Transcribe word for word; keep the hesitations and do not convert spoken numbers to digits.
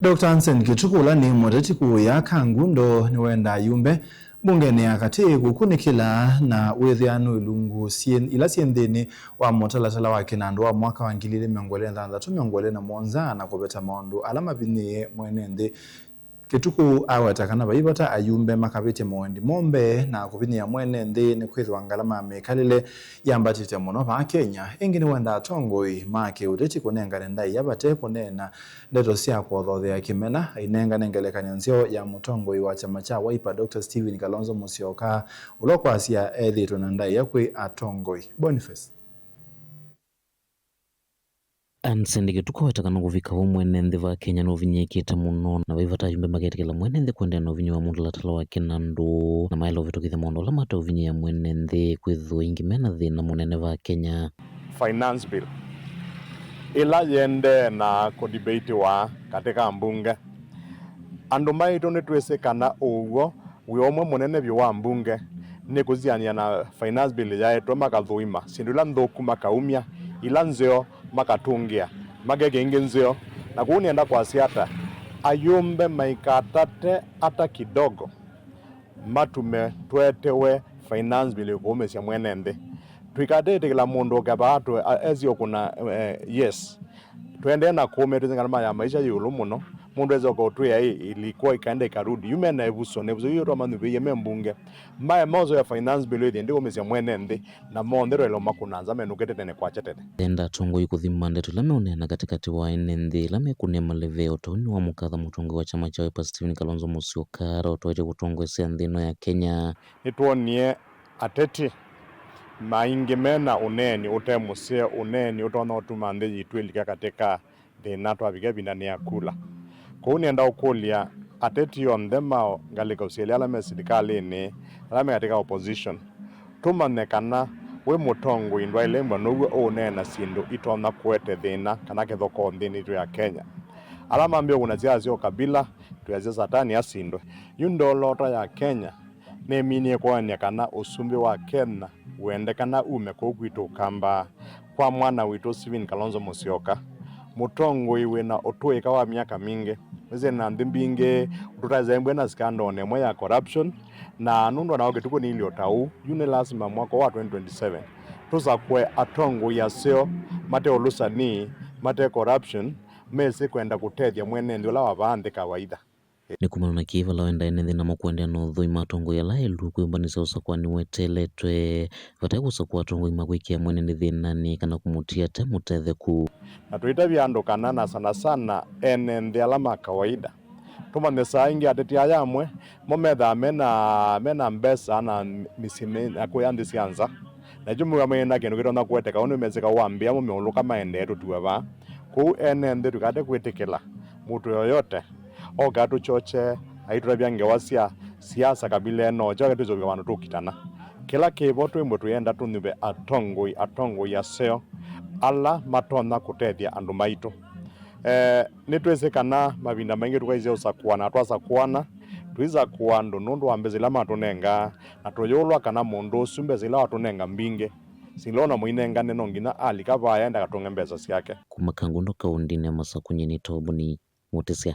Doctor Anson Kĩtukũ, ũla nĩ mũteti kũũya Kangundo, nĩwendaa ayumbe mbungenĩ ya katĩ kũkunĩkĩla na wĩthĩanu ilungu syĩ, ila syĩ nthĩnĩ wa mũtalatala wa kĩnandũ wa mwaka wa ngili ilĩ mĩongo ĩlĩ na thanthatũ, mĩongo ĩlĩ na mũonza na kũveta maũndũ ala mavinyĩĩe mwene nthĩ. Kĩtukũ aweta kana vai vata ayumbe makavĩtya mawendi moo mbee na kũvinyĩĩa mwene nthĩ, nĩkwĩthĩwa ngalama ya mĩkalĩle yambatĩte mũno vaa Kenya. Ĩngĩ nĩwendaa atongoi ma kĩũteti kũnengane ndaĩa vate kũneena ndeto sya kũthothea kĩmena, ainengane ngelekany'o nzeo ya mũtongoi wa kyama kya Wiper, Doctor Stephen Kalonzo Musyoka, ũla kwasya ethĩĩtwe na ndaĩa kwĩ atongoi. Boniface. Anson Kĩtukũ aweta kana kũvika vau mwene nthĩ va Kenya nũvinyĩĩkĩte mũno, na vai vata ayumbe maketĩkĩla mwene nthĩ kũendeea na ũvinyĩĩo wa mũtalatala wa kĩnandũ, na maela ũvĩtũkĩthya maũndũ ala mateũvinyĩĩa mwene nthĩ, kwĩthĩwa ĩngĩ mena thĩna mũnene va Kenya. Finance bill ĩla yĩendee na kũdebatiwa katĩ ka mbunge. Andũ maitũ nĩtwĩsĩ kana ũw'o wĩ ũmwe mũnene vyũ wa mbunge nĩ kũsianĩa na finance bill yaetwe, makathũima syĩndũ ila nthũku makaumya, ila nzeo makatũngĩa, makekĩa ingĩ nzeo. Na kwoou nĩenda kwasya ata, ayumbe maikatate ata kidogo matume twetewe finance bill kũũmĩsya mwene nthĩ. Tũikatĩtĩkĩla mũndũ ũke vaa tũ-, a-, esi ũkũna, eh, yes. Tũendee na kũũmĩa twĩsĩ ngalama ya maisha yĩ ĩũlũ mũno. Mũndũ esa ũkaũtwĩa ĩ, ilikuwa ikaenda ikarudi. Yu mena ĩvuso, na ĩvuso yu twamanyuvĩie me mbunge. Mae maũsũvĩa finance bill ĩthĩ ndĩũmĩsya mwene nthĩ, na monthe twaĩle ũmakũna nza menũkĩte tene kwakya tene. Enda atongoi kũthima ndeto ila meũneena katĩkatĩ wa ene nthĩ ila mekũnĩa maleve. O ta ũu nĩwamũkatha mũtongoi wa kyama kya Wiper Stephen Kalonzo Musyoka ũla ũtwaĩte kũtongoesya nthĩ ĩno ya Kenya. Nĩtwonie ateti maingĩ mena ũneeni ũte mũseo, ũneeni ũtonya ũtuma nthĩ yitũ ĩlika katĩ ka thĩna twavika ĩvindanĩ ya kula. Kwoou nĩenda ũkũlya ateti onthe ma ngalĩko syelĩ ala me silikalĩnĩ, ala me katĩ ka opposition, tũmanye kana wĩ mũtongoi ndwaĩle ĩmbwa now'o ũũneena syĩndũ itonya kũete thĩna kana kĩthokoo nthĩnĩ yitũ ya Kenya. Ala mambĩĩa kũna siasa sya ũkabila, twĩasya Satani asindwe. Yu ndolota ya Kenya nĩminie kwonany'a kana ũsumbĩ wa Kenya wendekana ume kũu kwitũ Ũkamba kwa mwana witũ Stephen Kalonzo Musyoka, mũtongoi wĩ na ũtũĩka wa myaka mingĩ. Wĩsĩ na nthĩ mbingĩ ũtũtaĩsya embwe na scandal ĩmwe ya corruption, na nũndũ o nao Kĩtukũ nĩilyĩ o ta ũu, yu nĩ lasima mwaka wa twenty twenty-seven tũsakũe atongoi aseo, mate ũlũsani, mate corruption, mesĩ kwenda kũtethya mwene nthĩ ũla wa vaa nthĩ kawaida. Nĩ kumana na kĩĩ vala wenda ene nthĩ namo kũendeea na ũthũima atongoi ala elũ kwĩmbanĩsya ũsakũani weteeletwe, vate kũsakũa atongoi ma kwĩkĩa mwene nthĩ thĩnanĩ kana kũmũtia ate mũtetheku. Na tũitavya andũ kana, na sana sana ene nthĩ ala ma kawaida, tũmanye saa ingĩ ateti aya amwe mo methaa mena, mena mbesa na mĩsyĩ mĩ-, na kũya nthĩ sya nza. Na ĩkyo mwĩwa maina kĩndũ kĩtonya kũeteka, ũndũ mesĩka wambĩa mo meũlũka maendee tũtiwe vaa. Kwoou ene nthĩ tũikate kwĩtĩkĩla mũndũ yoyote oka atũkyokye aitũtavya ngewa sya siasa kabila ĩno, kyoka twĩsũvĩa vandũ tũkitana. Kĩla kĩvo twĩmbwe tũyenda tũnyuve atongoi, atongoi aseo ala matonya kũtethya andũ maitũ. Eh, nĩtwĩsĩ kana mavinda maingĩ tũkaisye ũsakũana, twasakũana, tũisakũa andũ nũndũ wa mbesa ila matũnengaa, na tũyũlwa kana mũndũ ũsu mbesa ila watũnenga mbingĩ, sila ona mũinengane no nginya alika vaya ndakatũnge mbesa syake. Kuma Kangundo kaũndĩnĩ ya Masakũ, nyie nĩ Tobuni Mũtĩsya.